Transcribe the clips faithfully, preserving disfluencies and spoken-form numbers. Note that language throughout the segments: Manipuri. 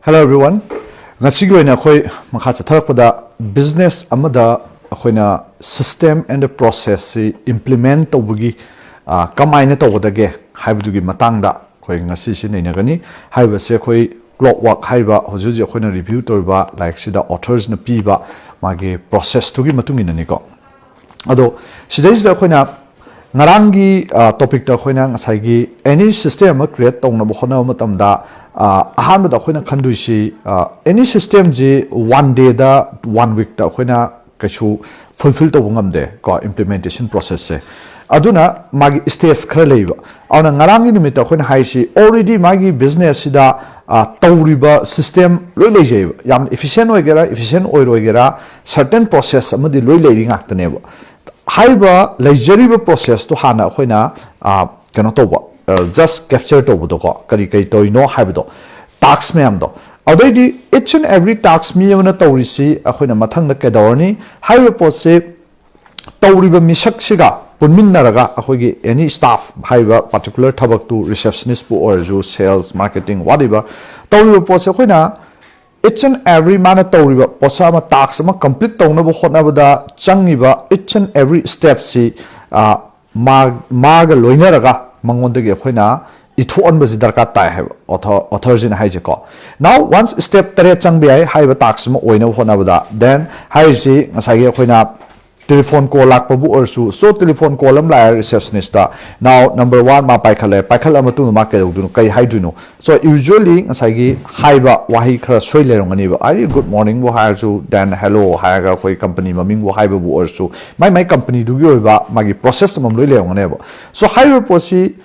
Hello everyone. ꯉꯁꯤꯒꯤ ꯑꯣꯏꯅ ꯑꯩꯈꯣꯏ ꯃꯈꯥ ꯆꯠꯊꯔꯛꯄꯗ business ꯑꯃꯗ ꯑꯩꯈꯣꯏꯅ system and the process ꯁꯤ implement ꯇꯧꯕꯒꯤ, ꯑ, ꯀꯃꯥꯏꯅ ꯇꯧꯒꯗꯒꯦ ꯍꯥꯏꯕꯗꯨꯒꯤ ꯃꯇꯥꯡꯗ ꯑꯩꯈꯣꯏ ꯉꯁꯤꯁꯤ ꯅꯩꯅꯒꯅꯤ꯫ ꯍꯥꯏꯔꯤꯕꯁꯦ ꯑꯩꯈꯣꯏ Clockwork ꯍꯥꯏꯔꯤꯕ ꯍꯧꯖꯤꯛ ꯍꯧꯖꯤꯛ ꯑꯩꯈꯣꯏꯅ review ꯇꯧꯔꯤꯕ ꯂꯥꯏꯔꯤꯛꯁꯤꯗ authors ꯅ ꯄꯤꯕ ꯃꯥꯒꯤ process ꯇꯨꯒꯤ ꯃꯇꯨꯡ ꯏꯟꯅꯅꯤꯀꯣ꯫ ꯑꯗꯣ ꯁꯤꯗꯩꯁꯤꯗ ꯑꯩꯈꯣꯏꯅ ꯉꯔꯥꯡꯒꯤ, ꯑ, topic ꯇ ꯑꯩꯈꯣꯏꯅ ꯉꯁꯥꯏꯒꯤ any system ꯑꯃ create ꯇꯧꯅꯕ ꯍꯣꯠꯅꯕ ꯃꯇꯝꯗ, ꯑ, ꯑꯍꯥꯟꯕꯗ ꯑꯩꯈꯣꯏꯅ ꯈꯟꯗꯣꯏꯁꯤ, ꯑ, any system ꯁꯤ one day ꯗ, one week ꯇ ꯑꯩꯈꯣꯏꯅ ꯀꯩꯁꯨ fulfill ꯇꯧꯕ ꯉꯝꯗꯦ ꯀꯣ, implementation process ꯁꯦ꯫ ꯑꯗꯨꯅ ꯃꯥꯒꯤ stage ꯈꯔ ꯂꯩꯕ꯫ ꯑꯗꯨꯅ ꯉꯔꯥꯡꯒꯤ ꯅꯨꯃꯤꯠꯇ ꯑꯩꯈꯣꯏꯅ ꯍꯥꯏꯁꯤ already ꯃꯥꯒꯤ business ꯁꯤꯗ, ꯑ, ꯇꯧꯔꯤꯕ system ꯂꯣꯏ ꯂꯩꯖꯩꯕ꯫ ꯌꯥꯝ efficient ꯑꯣꯏꯒꯦꯔꯥ, efficient ꯑꯣꯏꯔꯣꯏꯒꯦꯔꯥ, certain process ꯑꯃꯗꯤ ꯂꯣꯏ ꯂꯩꯔꯤ ꯉꯥꯛꯇꯅꯦꯕ꯫ ꯍꯥꯏꯔꯤꯕ ꯂꯩꯖꯔꯤꯕ process ꯇꯣ ꯍꯥꯟꯅ ꯑꯩꯈꯣꯏꯅ, ꯑ, ꯀꯩꯅꯣ ꯇꯧꯕ, ꯑ, just capture ꯇꯧꯕꯗꯣꯀꯣ, ꯀꯔꯤ ꯀꯔꯤ ꯇꯧꯔꯤꯅꯣ ꯍꯥꯏꯕꯗꯣ, task ꯃꯌꯥꯝꯗꯣ꯫ ꯑꯗꯩꯗꯤ each and every task ꯃꯤ ꯑꯃꯅ ꯇꯧꯔꯤꯁꯤ ꯑꯩꯈꯣꯏꯅ ꯃꯊꯪꯗ ꯀꯩꯗꯧꯔꯅꯤ? ꯍꯥꯏꯔꯤꯕ ꯄꯣꯠꯁꯤ ꯇꯧꯔꯤꯕ ꯃꯤꯁꯛꯁꯤꯒ ꯄꯨꯟꯃꯤꯟꯅꯔꯒ ꯑꯩꯈꯣꯏꯒꯤ any staff ꯍꯥꯏꯔꯤꯕ particular ꯊꯕꯛꯇꯨ receptionist ꯄꯨ ꯑꯣꯏꯔꯁꯨ, sales, marketing, whatever, ꯇꯧꯔꯤꯕ ꯄꯣꯠꯁꯦ ꯑꯩꯈꯣꯏꯅ each and every ꯃꯥꯅ ꯇꯧꯔꯤꯕ ꯄꯣꯠꯁꯛ ꯑꯃ, task ꯑꯃ complete ꯇꯧꯅꯕ ꯍꯣꯠꯅꯕꯗ ꯆꯪꯉꯤꯕ each and every step ꯁꯤ, ꯑ, ꯃꯥ-, ꯃꯥꯒ ꯂꯣꯏꯅꯔꯒ ꯃꯉꯣꯟꯗꯒꯤ ꯑꯩꯈꯣꯏꯅ ꯏꯊꯣꯛꯍꯟꯕꯁꯤ ꯗꯔꯀꯥꯔ ꯇꯥꯏ ꯍꯥꯏꯕ author, author ꯁꯤꯅ ꯍꯥꯏꯁꯦꯀꯣ꯫ Now, once step ꯇꯔꯦꯠ ꯆꯪꯕ ꯌꯥꯏ ꯍꯥꯏꯔꯤꯕ task ꯑꯃ ꯑꯣꯏꯅꯕ ꯍꯣꯠꯅꯕꯗ, then ꯍꯥꯏꯔꯤꯁꯤ ꯉꯁꯥꯏꯒꯤ ꯑꯩꯈꯣꯏꯅ telephone call ꯂꯥꯛꯄꯕꯨ ꯑꯣꯏꯔꯁꯨ, so telephone call ꯑꯃ ꯂꯥꯛꯑꯦ receptionist ꯇ, now number one ꯃꯥ ꯄꯥꯏꯈꯠꯂꯦ, ꯄꯥꯏꯈꯠꯂ ꯃꯇꯨꯡꯗ ꯃꯥ ꯀꯩꯗꯧꯗꯣꯏꯅꯣ, ꯀꯩ ꯍꯥꯏꯗꯣꯏꯅꯣ? So usually ꯉꯁꯥꯏꯒꯤ ꯍꯥꯏꯕ ꯋꯥꯍꯩ ꯈꯔ ꯁꯣꯏ ꯂꯩꯔꯝꯒꯅꯤꯕ꯫ ꯍꯥꯏꯗꯤ good morning ꯕꯨ ꯍꯥꯏꯔꯁꯨ, then hello ꯍꯥꯏꯔꯒ ꯑꯩꯈꯣꯏ company ꯃꯃꯤꯡꯕꯨ ꯍꯥꯏꯕꯕꯨ ꯑꯣꯏꯔꯁꯨ, ꯃꯥꯏ ꯃꯥꯏ company ꯗꯨꯒꯤ ꯑꯣꯏꯕ ꯃꯥꯒꯤ process ꯑꯃꯃꯝ ꯂꯣꯏ ꯂꯩꯔꯝꯒꯅꯦꯕ꯫ So ꯍꯥꯏꯔꯤꯕ ꯄꯣꯠꯁꯤ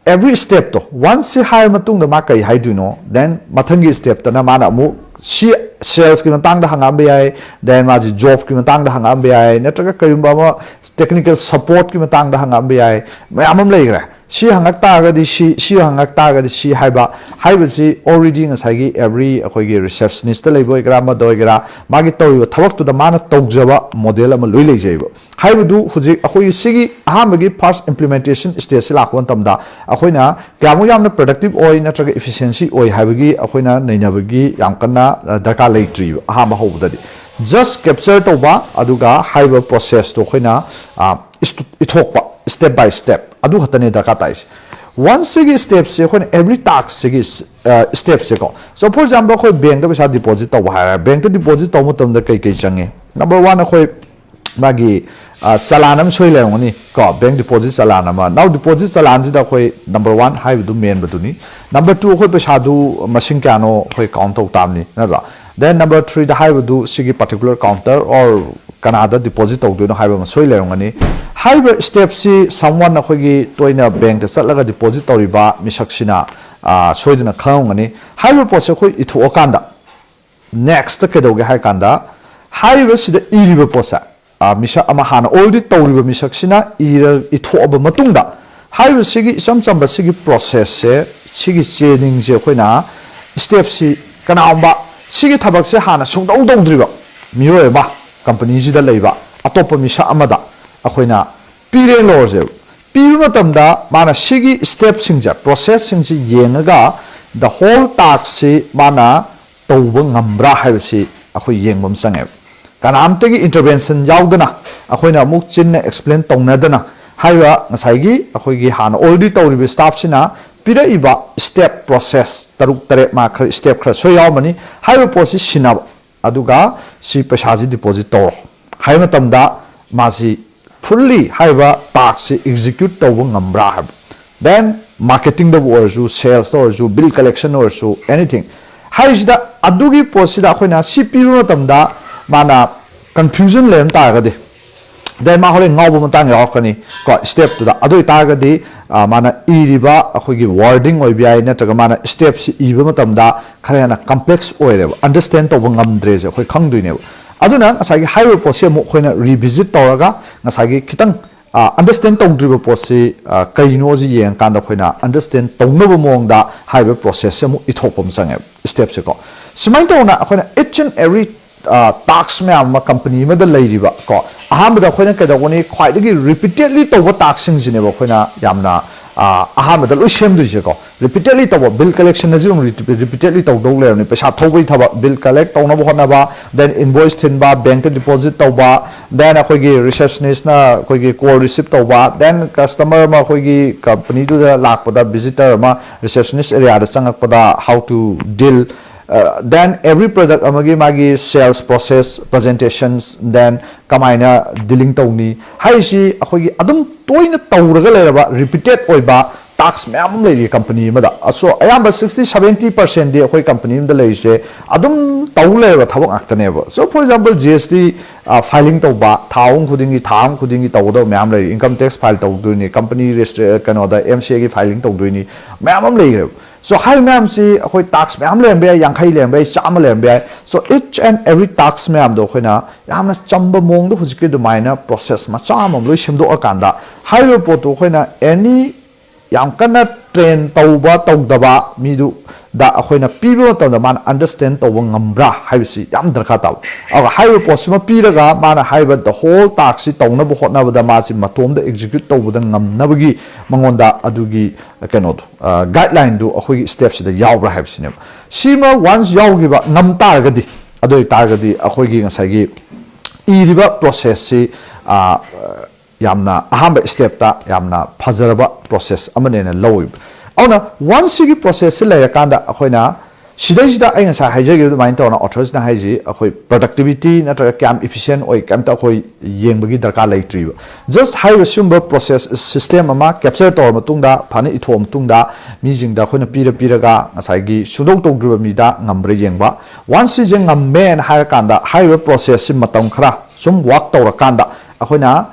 every step ꯇꯣ, once ꯁꯤ ꯍꯥꯏꯔ ꯃꯇꯨꯡꯗ ꯃꯥ ꯀꯩ ꯍꯥꯏꯗꯣꯏꯅꯣ, then ꯃꯊꯪꯒꯤ step ꯇꯅ ꯃꯥꯅ ꯑꯃꯨꯛ ꯁꯤ sales ꯀꯤ ꯃꯇꯥꯡꯗ ꯍꯪꯉꯛꯑꯝꯕ ꯌꯥꯏ, then ꯃꯥꯁꯤ job ꯀꯤ ꯃꯇꯥꯡꯗ ꯍꯪꯉꯛꯑꯝꯕ ꯌꯥꯏ, ꯅꯠꯇ꯭ꯔꯒ ꯀꯔꯤꯒꯨꯝꯕ ꯑꯃ technical support ꯀꯤ ꯃꯇꯥꯡꯗ ꯍꯪꯉꯛꯑꯝꯕ ꯌꯥꯏ, ꯃꯌꯥꯝ ꯑꯃ ꯂꯩꯈ꯭ꯔꯦ꯫ ꯁꯤ ꯍꯪꯉꯛ ꯇꯥꯔꯒꯗꯤ ꯁꯤ, ꯁꯤ ꯍꯪꯉꯛ ꯇꯥꯔꯒꯗꯤ ꯁꯤ ꯍꯥꯏꯕ, ꯍꯥꯏꯕꯁꯤ already ꯉꯁꯥꯏꯒꯤ every ꯑꯩꯈꯣꯏꯒꯤ receptionist ꯂꯩꯕ ꯑꯣꯏꯒꯦꯔꯥ, ꯑꯃꯗ ꯑꯣꯏꯒꯦꯔꯥ, ꯃꯥꯒꯤ ꯇꯧꯔꯤꯕ ꯊꯕꯛꯇꯨꯗ ꯃꯥꯅ ꯇꯧꯖꯕ model ꯑꯃ ꯂꯣꯏ ꯂꯩꯖꯩꯕ꯫ ꯍꯥꯏꯕꯗꯨ ꯍꯧꯖꯤꯛ ꯑꯩꯈꯣꯏꯒꯤ ꯁꯤꯒꯤ ꯑꯍꯥꯟꯕꯒꯤ first implementation stageꯁꯤ ꯂꯥꯛꯄ ꯃꯇꯝꯗ ꯑꯩꯈꯣꯏꯅ ꯀꯌꯥꯃꯨꯛ ꯌꯥꯝꯅ productive ꯑꯣꯏ ꯅꯠꯇ꯭ꯔꯒ efficiency ꯑꯣꯏ ꯍꯥꯏꯕꯒꯤ ꯑꯩꯈꯣꯏꯅ ꯅꯩꯅꯕꯒꯤ ꯌꯥꯝ ꯀꯟꯅ, ꯑ, ꯗꯔꯀꯥꯔ ꯂꯩꯇ꯭ꯔꯤꯕ ꯑꯍꯥꯟꯕ ꯍꯧꯕꯗꯗꯤ꯫ Just capture ꯇꯧꯕ, ꯑꯗꯨꯒ ꯍꯥꯏꯔꯤꯕ processꯇꯣ ꯑꯩꯈꯣꯏꯅ, ꯑ, ꯏꯁ-, ꯏꯊꯣꯛꯄ step by step, ꯑꯗꯨ ꯈꯛꯇꯅꯦ ꯗꯔꯀꯥꯔ ꯇꯥꯏꯁꯦ꯫ Once ꯁꯤꯒꯤ stepꯁꯦ ꯑꯩꯈꯣꯏꯅ every taskꯁꯤꯒꯤ, ꯑ, stepꯁꯦꯀꯣ, so for example ꯑꯩꯈꯣꯏ bankꯇ ꯄꯩꯁꯥ deposit ꯇꯧꯕ ꯍꯥꯏꯔꯦ, bankꯇ deposit ꯇꯧꯕ ꯃꯇꯝꯗ ꯀꯩ ꯀꯩ ꯆꯪꯉꯤ? Number one, ꯑꯩꯈꯣꯏ ꯃꯥꯒꯤ, ꯑ, ꯆꯂꯥꯟ ꯑꯃ ꯁꯣꯏ ꯂꯩꯔꯝꯒꯅꯤ ꯀꯣ, bank deposit ꯆꯂꯥꯟ ꯑꯃ꯫ Now deposit ꯆꯂꯥꯟꯁꯤꯗ ꯑꯩꯈꯣꯏ number one ꯍꯥꯏꯕꯗꯨ ꯃꯦꯟꯕꯗꯨꯅꯤ꯫ Number two, ꯑꯩꯈꯣꯏ ꯄꯩꯁꯥꯗꯨ ꯃꯁꯤꯡ ꯀꯌꯥꯅꯣ ꯑꯩꯈꯣꯏ count ꯇꯧ ꯇꯥꯕꯅꯤ, ꯅꯠꯇ꯭ꯔꯥ? Then number threeꯗ ꯍꯥꯏꯕꯗꯨ ꯁꯤꯒꯤ particular counter or ꯀꯅꯥꯗ deposit ꯇꯧꯗꯣꯏꯅꯣ ꯍꯥꯏꯕ ꯑꯃ ꯁꯣꯏ ꯂꯩꯔꯝꯒꯅꯤ꯫ ꯍꯥꯏꯔꯤꯕ stepꯁꯤ someone ꯑꯩꯈꯣꯏꯒꯤ ꯇꯣꯏꯅ bankꯇ ꯆꯠꯂꯒ deposit ꯇꯧꯔꯤꯕ ꯃꯤꯁꯛꯁꯤꯅ, ꯑ, ꯁꯣꯏꯗꯅ ꯈꯪꯉꯝꯒꯅꯤ꯫ ꯍꯥꯏꯔꯤꯕ ꯄꯣꯠꯁꯦ ꯑꯩꯈꯣꯏ ꯏꯊꯣꯛꯑꯀꯥꯟꯗ next ꯀꯩꯗꯧꯒꯦ ꯍꯥꯏ ꯀꯥꯟꯗ, ꯍꯥꯏꯔꯤꯕꯁꯤꯗ ꯏꯔꯤꯕ ꯄꯣꯠꯁꯦ, ꯑ, ꯃꯤꯁꯛ ꯑꯃ ꯍꯥꯟꯅ already ꯇꯧꯔꯤꯕ ꯃꯤꯁꯛꯁꯤꯅ ꯏꯔ-, ꯏꯊꯣꯛꯑꯕ ꯃꯇꯨꯡꯗ, ꯍꯥꯏꯔꯤꯕ ꯁꯤꯒꯤ ꯏꯆꯝ ꯆꯝꯕ ꯁꯤꯒꯤ processꯁꯦ, ꯁꯤꯒꯤ ꯆꯦꯅꯤꯡꯁꯦ ꯑꯩꯈꯣꯏꯅ stepꯁꯤ ꯀꯅꯥꯒꯨꯝꯕ ꯁꯤꯒꯤ ꯊꯕꯛꯁꯦ ꯍꯥꯟꯅ ꯁꯨꯡꯇꯧ ꯇꯧꯗ꯭ꯔꯤꯕ ꯃꯤꯑꯣꯏ ꯑꯃ, companyꯁꯤꯗ ꯂꯩꯕ ꯑꯇꯣꯞꯄ ꯃꯤꯁꯛ ꯑꯃꯗ ꯑꯩꯈꯣꯏꯅ ꯄꯤꯔꯦ ꯂꯧꯔꯁꯦꯕ꯫ ꯄꯤꯕ ꯃꯇꯝꯗ ꯃꯥꯅ ꯁꯤꯒꯤ stepꯁꯤꯡꯁꯦ, processꯁꯤꯡꯁꯦ ꯌꯦꯡꯉꯒ the whole taskꯁꯤ ꯃꯥꯅ ꯇꯧꯕ ꯉꯝꯕ꯭ꯔꯥ ꯍꯥꯏꯕꯁꯤ ꯑꯩꯈꯣꯏ ꯌꯦꯡꯕ ꯑꯃ ꯆꯪꯉꯦꯕ꯫ ꯀꯅꯥꯝꯇꯒꯤ intervention ꯌꯥꯎꯗꯅ, ꯑꯩꯈꯣꯏꯅ ꯑꯃꯨꯛ ꯆꯤꯟꯅ explain ꯇꯧꯅꯗꯅ, ꯍꯥꯏꯔꯤꯕ ꯉꯁꯥꯏꯒꯤ ꯑꯩꯈꯣꯏꯒꯤ ꯍꯥꯟꯅ already ꯇꯧꯔꯤꯕ staffꯁꯤꯅ ꯄꯤꯔꯛꯏꯕ step process ꯇꯔꯨꯛ ꯇꯔꯦꯠ, ꯃꯥ ꯈꯔ step ꯈꯔ ꯁꯣꯏ ꯌꯥꯎꯔꯝꯃꯅꯤ, ꯍꯥꯏꯔꯤꯕ ꯄꯣꯠꯁꯤ ꯁꯤꯟꯅꯕ, ꯑꯗꯨꯒ ꯁꯤ ꯄꯩꯁꯥꯁꯤ deposit ꯇꯧꯔꯣ ꯍꯥꯏꯕ ꯃꯇꯝꯗ ꯃꯥꯁꯤ fully ꯍꯥꯏꯔꯤꯕ taskꯁꯤ execute ꯇꯧꯕ ꯉꯝꯕ꯭ꯔꯥ ꯍꯥꯏꯕ꯫ Then marketingꯗꯕꯨ ꯑꯣꯏꯔꯁꯨ, salesꯇ ꯑꯣꯏꯔꯁꯨ, bill collection ꯑꯣꯏꯔꯁꯨ, anything꯫ ꯍꯥꯏꯔꯤꯁꯤꯗ ꯑꯗꯨꯒꯤ ꯄꯣꯠꯁꯤꯗ ꯑꯩꯈꯣꯏꯅ ꯁꯤ ꯄꯤꯕ ꯃꯇꯝꯗ ꯃꯥꯅ confusion ꯂꯩꯔꯝ ꯇꯥꯔꯒꯗꯤ, then ꯃꯥ ꯍꯣꯔꯦꯟ ꯉꯥꯎꯕ ꯃꯇꯥꯡ ꯌꯥꯎꯔꯛꯀꯅꯤ ꯀꯣ stepꯇꯨꯗ꯫ ꯑꯗꯨ ꯑꯣꯏꯇꯥꯔꯒꯗꯤ, ꯑ, ꯃꯥꯅ ꯏꯔꯤꯕ ꯑꯩꯈꯣꯏꯒꯤ wording ꯑꯣꯏꯕ ꯌꯥꯏ, ꯅꯠꯇ꯭ꯔꯒ ꯃꯥꯅ stepꯁꯤ ꯏꯕ ꯃꯇꯝꯗ ꯈꯔ ꯍꯦꯟꯅ complex ꯑꯣꯏꯔꯦꯕ, understand ꯇꯧꯕ ꯉꯝꯗ꯭ꯔꯦꯁꯦ ꯑꯩꯈꯣꯏ ꯈꯪꯗꯣꯏꯅꯦꯕ꯫ ꯑꯗꯨꯅ ꯉꯁꯥꯏꯒꯤ ꯍꯥꯏꯔꯤꯕ ꯄꯣꯠꯁꯦ ꯑꯃꯨꯛ ꯑꯩꯈꯣꯏꯅ revisit ꯇꯧꯔꯒ ꯉꯁꯥꯏꯒꯤ ꯈꯤꯇꯪ ꯑꯟꯗꯔꯁꯇꯦꯟ ꯇꯧꯗ꯭ꯔꯤꯕ ꯄꯣꯠꯁꯤ ꯑ, ꯀꯩꯅꯣꯁꯤ ꯌꯦꯡꯉꯀꯥꯟꯗ ꯑꯩꯈꯣꯏꯅ ꯑꯟꯗꯔꯁꯇꯦꯟ ꯇꯧꯅꯕ ꯃꯑꯣꯡꯗ ꯍꯥꯏꯔꯤꯕ ꯄ꯭ꯔꯣꯁꯦꯁꯁꯦ ꯑꯃꯨꯛ ꯏꯊꯣꯛꯄ ꯑꯃ ꯆꯪꯉꯦꯕ, ꯁ꯭ꯇꯦꯞꯁꯦꯀꯣ꯫ ꯁꯨꯃꯥꯏꯅ ꯇꯧꯅ ꯑꯩꯈꯣꯏꯅ each and every task ꯃꯌꯥꯝ ꯑꯃ ꯀꯝꯄꯅꯤ ꯑꯃꯗ ꯂꯩꯔꯤꯕ ꯀꯣ, ꯑꯍꯥꯟꯕꯗ ꯑꯩꯈꯣꯏꯅ ꯀꯩꯗꯧꯒꯅꯤ? ꯈ꯭ꯋꯥꯏꯗꯒꯤ ꯔꯤꯄꯤꯇꯦꯗꯂꯤ ꯇꯧꯕ ꯇꯥꯛꯁꯤꯡꯁꯤꯅꯦꯕ ꯑꯩꯈꯣꯏꯅ ꯌꯥꯝꯅ ꯑ, ꯑꯍꯥꯟꯕꯗ ꯂꯣꯏ ꯁꯦꯝꯗꯣꯏꯁꯦꯀꯣ꯫ ꯔꯤꯄꯤꯇꯦꯗꯂꯤ ꯇꯧꯕ, ꯕꯤꯜ ꯀꯂꯦꯛꯁꯟ ꯑꯁꯤ ꯑꯗꯨꯝ ꯔꯤꯄꯤꯇꯦꯗꯂꯤ ꯇꯧꯗꯧ ꯂꯩꯔꯕꯅꯤ꯫ ꯄꯩꯁꯥ ꯊꯧꯕꯒꯤ ꯊꯕꯛ, ꯕꯤꯜ ꯀꯂꯦꯛ ꯇꯧꯅꯕ ꯍꯣꯠꯅꯕ, ꯗꯦꯟ ꯏꯟꯚꯣꯏꯁ ꯊꯤꯟꯕ, ꯕꯦꯡꯛꯇ ꯗꯤꯄꯣꯖꯤꯠ ꯇꯧꯕ, ꯗꯦꯟ ꯑꯩꯈꯣꯏꯒꯤ ꯔꯤꯁꯦꯞꯁꯅꯤꯁꯅ ꯑꯩꯈꯣꯏꯒꯤ ꯀꯣꯜ ꯔꯤꯁꯤꯞ ꯇꯧꯕ, ꯗꯦꯟ ꯀꯁꯇꯃꯔ ꯑꯃ ꯑꯩꯈꯣꯏꯒꯤ ꯀꯝꯄꯅꯤꯗꯨꯗ ꯂꯥꯛꯄꯗ, ꯚꯤꯖꯤꯇꯔ ꯑꯃ ꯔꯤꯁꯦꯞꯁꯅꯤꯁ ꯑꯦꯔꯤꯌꯥꯗ ꯆꯪꯉꯛꯄꯗ, how to deal, then every product ꯑꯃꯒꯤ ꯃꯥꯒꯤ ꯁꯦꯜꯁ ꯄ꯭ꯔꯣꯁꯦꯁ, ꯄ꯭ꯔꯖꯦꯟꯇꯦꯁꯟꯁ, ꯗꯦꯟ ꯀꯃꯥꯏꯅ ꯗꯤꯂꯤꯡ ꯇꯧꯅꯤ ꯍꯥꯏꯔꯤꯁꯤ ꯑꯩꯈꯣꯏꯒꯤ ꯑꯗꯨꯝ ꯇꯣꯏꯅ ꯇꯧꯔꯒ ꯂꯩꯔꯕ ꯔꯤꯄꯤꯇꯦꯠ ꯑꯣꯏꯕ ꯇꯥꯛꯁ ꯃꯌꯥꯝ ꯑꯃ ꯂꯩꯔꯤ ꯀꯝꯄꯅꯤ ꯑꯃꯗ꯫ ꯑꯁꯣ ꯑꯌꯥꯝꯕ ꯁꯤꯛꯁꯇꯤ ꯁꯕꯦꯟꯇꯤ ꯄꯥꯔꯁꯦꯟꯗꯤ ꯑꯩꯈꯣꯏ ꯀꯝꯄꯅꯤ ꯑꯃꯗ ꯂꯩꯔꯤꯁꯦ ꯑꯗꯨꯝ ꯇꯧ ꯂꯩꯔꯕ ꯊꯕꯛ ꯉꯥꯛꯇꯅꯦꯕ꯫ ꯁꯣ ꯐꯣꯔ ꯑꯦꯛꯖꯥꯝꯄꯜ, ꯖꯤ ꯑꯦꯁ ꯇꯤ ꯐꯥꯏꯂꯤꯡ ꯇꯧꯕ, ꯊꯥ ꯑꯍꯨꯝ ꯈꯨꯗꯤꯡꯒꯤ, ꯊꯥ ꯑꯍꯨꯝ ꯈꯨꯗꯤꯡꯒꯤ ꯇꯧꯒꯗꯕ ꯃꯌꯥꯝ ꯂꯩꯔꯤ꯫ ꯏꯟꯀꯝ ꯇꯦꯛꯁ ꯐꯥꯏꯜ ꯇꯧꯗꯣꯏꯅꯤ, ꯀꯝꯄꯅꯤ ꯔꯦꯖꯤꯁꯇ꯭ꯔ ꯀꯩꯅꯣꯗ ꯑꯦꯝ ꯁꯤ ꯑꯦꯒꯤ ꯐꯥꯏꯂꯤꯡ ꯇꯧꯗꯣꯏꯅꯤ, ꯃꯌꯥꯝ ꯑꯃ ꯂꯩꯈ꯭ꯔꯦꯕ꯫ ꯁꯣ ꯍꯥꯏꯔꯤꯕ ꯃꯌꯥꯝꯁꯤ ꯑꯩꯈꯣꯏ ꯇꯥꯛꯁ ꯃꯌꯥꯝ ꯂꯩꯔꯝꯕ ꯌꯥꯏ, ꯌꯥꯡꯈꯩ ꯂꯩꯔꯝꯕ ꯌꯥꯏ, ꯆꯥꯝꯃ ꯂꯩꯔꯝꯕ ꯌꯥꯏ꯫ ꯁꯣ ꯏꯠꯁ ꯑꯦꯟ ꯑꯦꯕ꯭ꯔꯤ ꯇꯥꯛꯁ ꯃꯌꯥꯝꯗꯣ ꯑꯩꯈꯣꯏꯅ ꯌꯥꯝꯅ ꯆꯝꯕ ꯃꯑꯣꯡꯗ ꯍꯧꯖꯤꯛꯀꯤ ꯑꯗꯨꯃꯥꯏꯅ ꯄ꯭ꯔꯣꯁꯦꯁ ꯃꯆꯥ ꯑꯃ ꯂꯣꯏ ꯁꯦꯝꯗꯣꯛꯑꯀꯥꯟꯗ ꯍꯥꯏꯔꯤꯕ ꯄꯣꯠꯇꯨ ꯑꯩꯈꯣꯏꯅ ꯑꯦꯅꯤ ꯌꯥꯝ ꯀꯟꯅ ꯇ꯭ꯔꯦꯟ ꯇꯧꯕ ꯇꯧꯗꯕ ꯃꯤꯗꯨꯗ ꯑꯩꯈꯣꯏꯅ ꯄꯤꯕ ꯃꯇꯝꯗ ꯃꯥꯅ ꯑꯟꯗꯔꯁꯇꯦꯟ ꯇꯧꯕ ꯉꯝꯕ꯭ꯔꯥ ꯍꯥꯏꯕꯁꯤ ꯌꯥꯝ ꯗꯔꯀꯥꯔ ꯇꯥꯕ꯫ ꯑꯗꯨꯒ ꯍꯥꯏꯔꯤꯕ ꯄꯣꯠꯁꯤꯃ ꯄꯤꯔꯒ ꯃꯥꯅ ꯍꯥꯏꯔꯤꯕ ꯗ ꯍꯣꯜ ꯇꯥꯛꯁꯁꯤ ꯇꯧꯅꯕ ꯍꯣꯠꯅꯕꯗ ꯃꯥꯁꯤ ꯃꯇꯣꯝꯗ ꯑꯦꯛꯖꯤꯀ꯭ꯌꯨꯠ ꯇꯧꯕꯗ ꯉꯝꯅꯕꯒꯤ ꯃꯉꯣꯟꯗ ꯑꯗꯨꯒꯤ ꯀꯩꯅꯣꯗꯣ, ꯒꯥꯏꯗꯂꯥꯏꯟꯗꯨ ꯑꯩꯈꯣꯏꯒꯤ ꯁ꯭ꯇꯦꯞꯁꯤꯗ ꯌꯥꯎꯕ꯭ꯔꯥ ꯍꯥꯏꯕꯁꯤꯅꯦꯕ꯫ ꯁꯤꯃ ꯋꯥꯟꯁ ꯌꯥꯎꯈꯤꯕ ꯉꯝ ꯇꯥꯔꯒꯗꯤ, ꯑꯗꯨ ꯑꯣꯏꯇꯥꯔꯒꯗꯤ ꯑꯩꯈꯣꯏꯒꯤ ꯉꯁꯥꯏꯒꯤ ꯏꯔꯤꯕ ꯄ꯭ꯔꯣꯁꯦꯁꯁꯤ ꯌꯥꯝꯅ ꯑꯍꯥꯟꯕ ꯁ꯭ꯇꯦꯞꯇ ꯌꯥꯝꯅ ꯐꯖꯔꯕ ꯄ꯭ꯔꯣꯁꯦꯁ ꯑꯃꯅꯦꯅ ꯂꯧꯋꯦꯕ꯫ ꯑꯗꯨꯅ ꯋꯥꯟꯁ ꯁꯤꯒꯤ ꯄ꯭ꯔꯣꯁꯦꯁꯁꯤ ꯂꯩꯔꯀꯥꯟꯗ ꯑꯩꯈꯣꯏꯅ ꯁꯤꯗꯩꯁꯤꯗ ꯑꯩ ꯉꯁꯥꯏ ꯍꯥꯏꯖꯈꯤꯕ ꯑꯗꯨꯃꯥꯏꯅ ꯇꯧꯅ ꯑꯣꯊꯔꯁꯅ ꯍꯥꯏꯁꯤ ꯑꯩꯈꯣꯏ ꯄ꯭ꯔꯗꯛꯇꯤꯚꯤꯇꯤ ꯅꯠꯇ꯭ꯔꯒ ꯀꯌꯥꯝ ꯏꯐꯤꯁꯤꯌꯦꯟ ꯑꯣꯏ ꯀꯩꯝꯇ ꯑꯩꯈꯣꯏ ꯌꯦꯡꯕꯒꯤ ꯗꯔꯀꯥꯔ ꯂꯩꯇ꯭ꯔꯤꯕ꯫ ꯖꯁ ꯍꯥꯏꯔꯤꯕ ꯁꯤꯒꯨꯝꯕ ꯄ꯭ꯔꯣꯁꯦꯁ ꯁꯤꯁꯇꯦꯝ ꯑꯃ ꯀꯦꯞꯆꯔ ꯇꯧꯔ ꯃꯇꯨꯡꯗ, ꯐꯅ ꯏꯊꯣꯛꯑ ꯃꯇꯨꯡꯗ, ꯃꯤꯁꯤꯡꯗ ꯑꯩꯈꯣꯏꯅ ꯄꯤꯔ ꯄꯤꯔꯒ ꯉꯁꯥꯏꯒꯤ ꯁꯨꯡꯇꯧ ꯇꯧꯗ꯭ꯔꯤꯕ ꯃꯤꯗ ꯉꯝꯕ꯭ꯔꯥ ꯌꯦꯡꯕ꯫ ꯋꯥꯟꯁ ꯁꯤꯁꯦ ꯉꯝꯃꯦꯅ ꯍꯥꯏꯔꯀꯥꯟꯗ ꯍꯥꯏꯔꯤꯕ ꯄ꯭ꯔꯣꯁꯦꯁꯁꯤ ꯃꯇꯝ ꯈꯔ ꯁꯨꯝ ꯋꯥꯛ ꯇꯧꯔꯀꯥꯟꯗ ꯑꯩꯈꯣꯏꯅ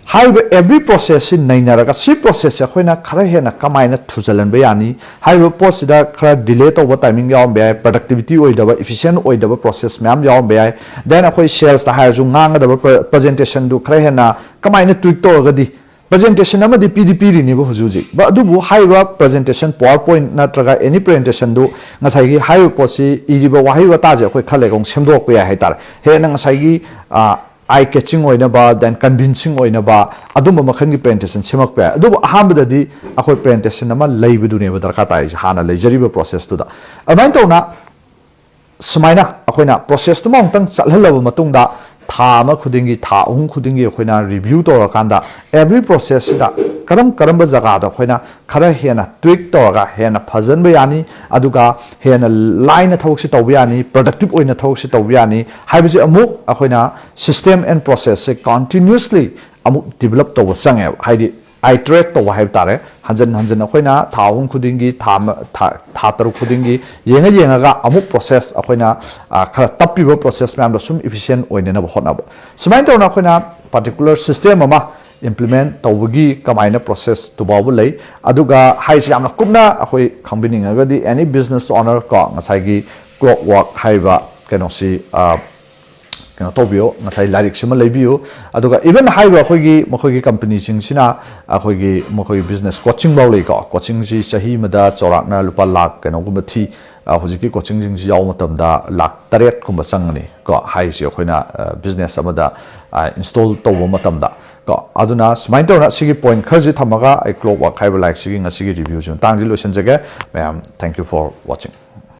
ꯍꯥꯏꯔꯤꯕ every process ꯁꯤ ꯅꯩꯅꯔꯒ ꯁꯤ process ꯁꯦ ꯑꯩꯈꯣꯏꯅ ꯈꯔ ꯍꯦꯟꯅ ꯀꯃꯥꯏꯅ ꯊꯨꯖꯜꯍꯟꯕ ꯌꯥꯅꯤ, ꯍꯥꯏꯔꯤꯕ ꯄꯣꯠꯁꯤꯗ ꯈꯔ delay ꯇꯧꯕ timing ꯌꯥꯎꯔꯝꯕ ꯌꯥꯏ, productivity ꯑꯣꯏꯗꯕ, efficient ꯑꯣꯏꯗꯕ process ꯃꯌꯥꯝ ꯌꯥꯎꯔꯝꯕ ꯌꯥꯏ, then ꯑꯩꯈꯣꯏ sales ꯇ ꯍꯥꯏꯔꯁꯨ ꯉꯥꯡꯒꯗꯕ presentation ꯗꯨ ꯈꯔ ꯍꯦꯟꯅ ꯀꯃꯥꯏꯅ tweak ꯇꯧꯔꯒꯗꯤ, presentation ꯑꯃꯗꯤ ꯄꯤꯗꯤ ꯄꯤꯔꯤꯅꯦꯕ ꯍꯧꯖꯤꯛ ꯍꯧꯖꯤꯛ, but ꯑꯗꯨꯕꯨ ꯍꯥꯏꯔꯤꯕ presentation, PowerPoint ꯅꯠꯇ꯭ꯔꯒ any presentation ꯗꯨ ꯉꯁꯥꯏꯒꯤ ꯍꯥꯏꯔꯤꯕ ꯄꯣꯠꯁꯤ, ꯏꯔꯤꯕ ꯋꯥꯍꯩ ꯋꯥꯇꯥꯁꯦ ꯑꯩꯈꯣꯏ ꯈꯔ ꯂꯩꯔꯒ ꯑꯃꯨꯛ ꯁꯦꯝꯗꯣꯛꯄ ꯌꯥꯏ ꯍꯥꯏꯇꯥꯔꯦ, ꯍꯦꯟꯅ ꯉꯁꯥꯏꯒꯤ ꯑꯥ, eye catching ꯑꯣꯏꯅꯕ, then convincing ꯑꯣꯏꯅꯕ ꯑꯗꯨꯝꯕ ꯃꯈꯜꯒꯤ presentation ꯁꯦꯝꯃꯛꯄ ꯌꯥꯏ꯫ ꯑꯗꯨꯕꯨ ꯑꯍꯥꯟꯕꯗꯗꯤ ꯑꯩꯈꯣꯏ presentation ꯑꯃ ꯂꯩꯕꯗꯨꯅꯦꯕ ꯗꯔꯀꯥꯔ ꯇꯥꯔꯤꯁꯦ, ꯍꯥꯟꯅ ꯂꯩꯖꯔꯤꯕ process ꯇꯨꯗ꯫ ꯑꯗꯨꯃꯥꯏꯅ ꯇꯧꯅ ꯁꯨꯃꯥꯏꯅ ꯑꯩꯈꯣꯏꯅ process ꯇꯨꯃ ꯑꯃꯨꯛꯇꯪ ꯆꯠꯍꯜꯂꯕ ꯃꯇꯨꯡꯗ, ꯊꯥ ꯑꯃ ꯈꯨꯗꯤꯡꯒꯤ, ꯊꯥ ꯑꯍꯨꯝ ꯈꯨꯗꯤꯡꯒꯤ ꯑꯩꯈꯣꯏꯅ review ꯇꯧꯔꯀꯥꯟꯗ, every process ꯁꯤꯗ ꯀꯔꯝ ꯀꯔꯝꯕ ꯖꯒꯥꯗ ꯑꯩꯈꯣꯏꯅ ꯈꯔ ꯍꯦꯟꯅ tweak ꯇꯧꯔꯒ ꯍꯦꯟꯅ ꯐꯖꯟꯕ ꯌꯥꯅꯤ, ꯑꯗꯨꯒ ꯍꯦꯟꯅ ꯂꯥꯏꯅ ꯊꯕꯛꯁꯤ ꯇꯧꯕ ꯌꯥꯅꯤ, productive ꯑꯣꯏꯅ ꯊꯕꯛꯁꯤ ꯇꯧꯕ ꯌꯥꯅꯤ ꯍꯥꯏꯕꯁꯤ ꯑꯃꯨꯛ ꯑꯩꯈꯣꯏꯅ system and process say continuously ꯑꯃꯨꯛ develop ꯇꯧꯕ ꯆꯪꯉꯦꯕ꯫ ꯍꯥꯏꯗꯤ iterate ꯇꯧꯕ ꯍꯥꯏꯕ ꯇꯥꯔꯦ꯫ ꯍꯟꯖꯤꯟ ꯍꯟꯖꯤꯟ ꯑꯩꯈꯣꯏꯅ ꯊꯥ ꯑꯍꯨꯝ ꯈꯨꯗꯤꯡꯒꯤ, ꯊꯥ ꯃ-, ꯊꯥ, ꯊꯥ ꯇꯔꯨꯛ ꯈꯨꯗꯤꯡꯒꯤ ꯌꯦꯡꯉ ꯌꯦꯡꯉꯒ ꯑꯃꯨꯛ process ꯑꯩꯈꯣꯏꯅ, ꯑ, ꯈꯔ ꯇꯞꯄꯤꯕ process ꯃꯌꯥꯝꯗꯣ ꯁꯨꯝ efficient ꯑꯣꯏꯅꯅꯕ ꯍꯣꯠꯅꯕ꯫ ꯁꯨꯃꯥꯏꯅ ꯇꯧꯅ ꯑꯩꯈꯣꯏꯅ particular system ꯑꯃ implement ꯇꯧꯕꯒꯤ ꯀꯃꯥꯏꯅ process ꯇꯨ ꯐꯥꯎꯕ ꯂꯩ꯫ ꯑꯗꯨꯒ ꯍꯥꯏꯁꯤ ꯌꯥꯝꯅ ꯀꯨꯞꯅ ꯑꯩꯈꯣꯏ ꯈꯪꯕꯤꯅꯤꯡꯉꯒꯗꯤ, any business owner ꯀꯣ, ꯉꯁꯥꯏꯒꯤ Clockwork ꯍꯥꯏꯔꯤꯕ ꯀꯩꯅꯣꯁꯤ, ꯑ, ꯀꯩꯅꯣ ꯇꯧꯕꯤꯌꯣ, ꯉꯁꯥꯏ ꯂꯥꯏꯔꯤꯛꯁꯤꯃ ꯂꯩꯕꯤꯌꯨ꯫ ꯑꯗꯨꯒ even ꯍꯥꯏꯔꯤꯕ ꯑꯩꯈꯣꯏꯒꯤ, ꯃꯈꯣꯏꯒꯤ company ꯁꯤꯡꯁꯤꯅ ꯑꯩꯈꯣꯏꯒꯤ, ꯃꯈꯣꯏꯒꯤ business coaching ꯐꯥꯎ ꯂꯩꯀꯣ꯫ Coaching ꯁꯤ ꯆꯍꯤ ꯑꯃꯗ ꯆꯥꯎꯔꯥꯛꯅ ꯂꯨꯄꯥ ꯂꯥꯈ ꯀꯩꯅꯣꯒꯨꯝꯕ ꯊꯤ꯫ ꯑ, ꯍꯧꯖꯤꯛꯀꯤ coaching ꯁꯤꯡꯁꯤ ꯌꯥꯎꯕ ꯃꯇꯝꯗ ꯂꯥꯈ ꯇꯔꯦꯠ ꯀꯨꯝꯕ ꯆꯪꯒꯅꯤ ꯀꯣ, ꯍꯥꯏꯔꯤꯁꯤ ꯑꯩꯈꯣꯏꯅ, ꯑ, business ꯑꯃꯗ, ꯑ, install ꯇꯧꯕ ꯃꯇꯝꯗ ꯀꯣ꯫ ꯑꯗꯨꯅ ꯁꯨꯃꯥꯏꯅ ꯇꯧꯅ ꯁꯤꯒꯤ point ꯈꯔꯁꯤ ꯊꯝꯃꯒ ꯑꯩ Clockwork ꯍꯥꯏꯕ ꯂꯥꯏꯔꯤꯛꯁꯤꯒꯤ ꯉꯁꯤꯒꯤ review ꯁꯤ ꯃꯇꯥꯡꯁꯤ ꯂꯣꯏꯁꯤꯟꯖꯒꯦ꯫ ꯃꯌꯥꯝ, thank you for watching꯫